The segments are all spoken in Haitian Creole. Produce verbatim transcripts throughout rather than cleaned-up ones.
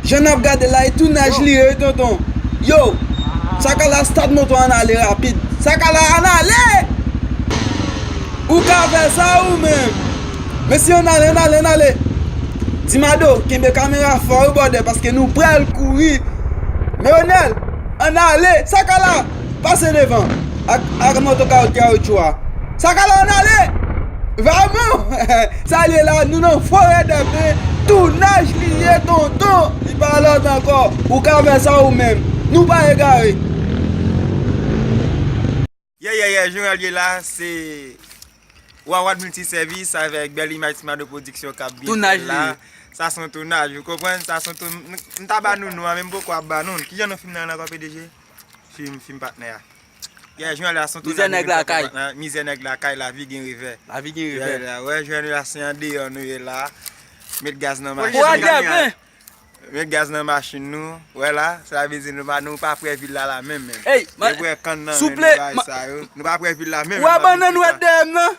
Jan n ap gade la, e tounaj li ye, tonton. Yo, Sakala, start moto, ann ale rapid. Sakala, ann ale! Ou ka fè sa ou menm. Mesye, ann ale, ann ale, ann ale. Dimado, kenbe kamera fò wi, brother, paske nou pral kouri. Meyonèl, ann ale. Sakala, pase devan ak, ak moto kawotchou a. Sakala, ann ale! Vamo! Sa l ye la, nou nan forè dè pen, tounaj li ye, tonton, li pa lòt ankò. Ou ka fè sa ou menm. Nou pa egare. Yeah, yeah, yeah, Journal ye la, se Wawad Multiservice avèk Bèl Imaj Ti Mado Production k ap byen fè la. Sa se yon tounaj, ou konprann? Sa se yon toun... M ta ba nou non an, men m poko ap ba nou l. Kijan non fim nan ankò, P D G? Fim, fim patnè a. Yeah, Journal la se yon tounaj. Mizè nèg lakay. Mizè nèg lakay, lavi gen revè. Lavi gen revè. Yeah, wè, Journal la se andeyò nou ye la. Met gaz nan machin. Wè, dèben. Met gaz nan machin nou. Wè la, sa vle di nou pa, nou pa prè vil la la menm menm. Ey, nou prè kann nan menm, nou bagay sa yo. Nou pa prè vil la menm. Ou wè bannann ou wè dèyè m nan?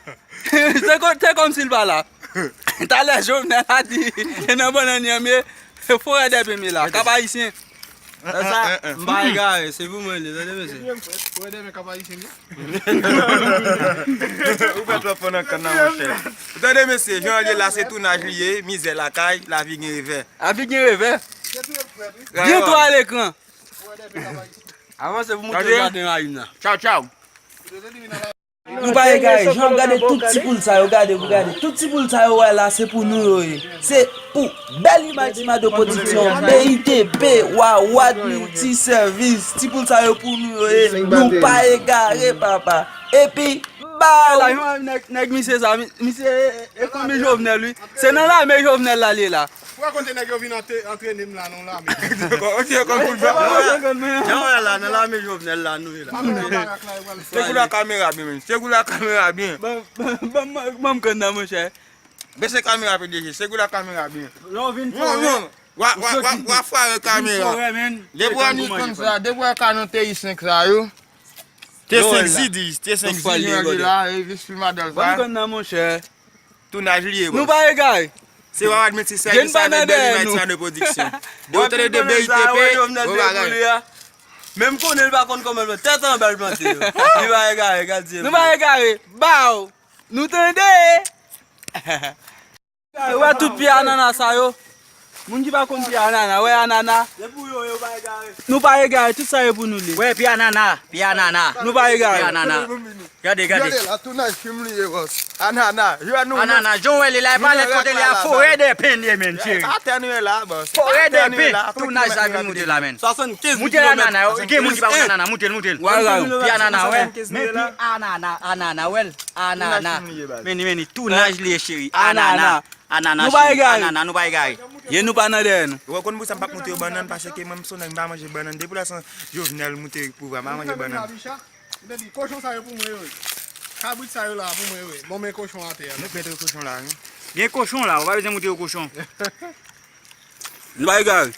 Se kon, se kòmsi l pa la. Talè Jovenel a di, e nan bannann li an m ye, forè dèyè m ye la, Kap Ayisyen. Sa, m pa egare, se pou mwen li, tande mesye. Forè dèyè m ye, Kap Ayisyen li. Ou fè twòp fò nan kann nan, monchè. Tande mesye, jan l ye la, se tounaj li ye, mizè lakay, lavi gen revè. Lavi gen revè. Gen twa lekran. Avanse pou moute jaden Ayim nan. Tchaw, tchaw. Nou pa egare, jan w gade tout ti poul sa yo, gade, gade. Tout ti poul sa yo wè la, se pou nou yo ye. Se pou Bèl Imaj Ti Mado Production, B I T P, Wawad Multiservice. Ti poul sa yo pou nou yo ye. Nou pa egare, papa. Epi, baw! Nèg, nèg misye sa, misye e fanmi Jovenel, wi. Se nan lame Jovenel la li ye la. Ou rakonte nèg yo vin antrene m la nan lame. Jan wè la, nan lame Jovenel la nou ye la. Segou la kamera byen, men. Segou la kamera byen. Ban m kann nan, monchè. Bese kamera, P D G. Segou la kamera byen. Lè w vin fò, w a fware kamera. Depi w a Nikon sa, depi w a Canon T I senk sa yo. T senk Z, T senk Z, jan li la, e vis filmadè l sa. Ban m kann nan, monchè. Tounaj li ye, bòs. Nou pa egare. Se Wawad Multiservice avèk Bèl Imaj Ti Mado Production. Depi w tande de B I T P, gwo bagay. Men m konnen l pa konn kòman l pran tèt anba l plante yo. Li pa egare, gad zye m. Nou pa egare. Baw! Nou tande! Ou wè tout pye anana sa yo? Moun ki pa konn pye anana, wè anana. Se pou yo, yo pa egare. Nou pa egare, tout sa yo pou nou li. Wè pye anana, pye anana. Nou pa egare. Pye anana. Gade, gade. Gade la, tounaj fim li ye, bòs. Anana, jwe nou. Anana, jan w wè li la, e pa lèt kote li a, forè dèpen li ye, men, cheri. Atè nou ye la, bòs. Forè dèpen, tounaj sa vin moute la, men. Moute anana yo, gen moun ki pa konn anana, moute l, moute l. Pye anana, wè. Men pye anana, anana, wè l. Anana. Men li, men li, tounaj li ye, cheri. Anana. Anana, cheri. Anana, nou pa egare. Ye nou pa nan dèyè nou. Ou konn pou sa m p ap moute yo bannann, paske mwen m se yon nèg m pa manje bannann. Depi lè sa Jovenel moute pouvwa, m pa manje bannann. Kochon sa yo pou mwen yo ye. Kabrit sa yo la pou mwen yo ye. Bon, men kochon atè a. Met, met kochon la, wi. Gen kochon la, ou pa bezwen moute yo kochon. Nou pa egare.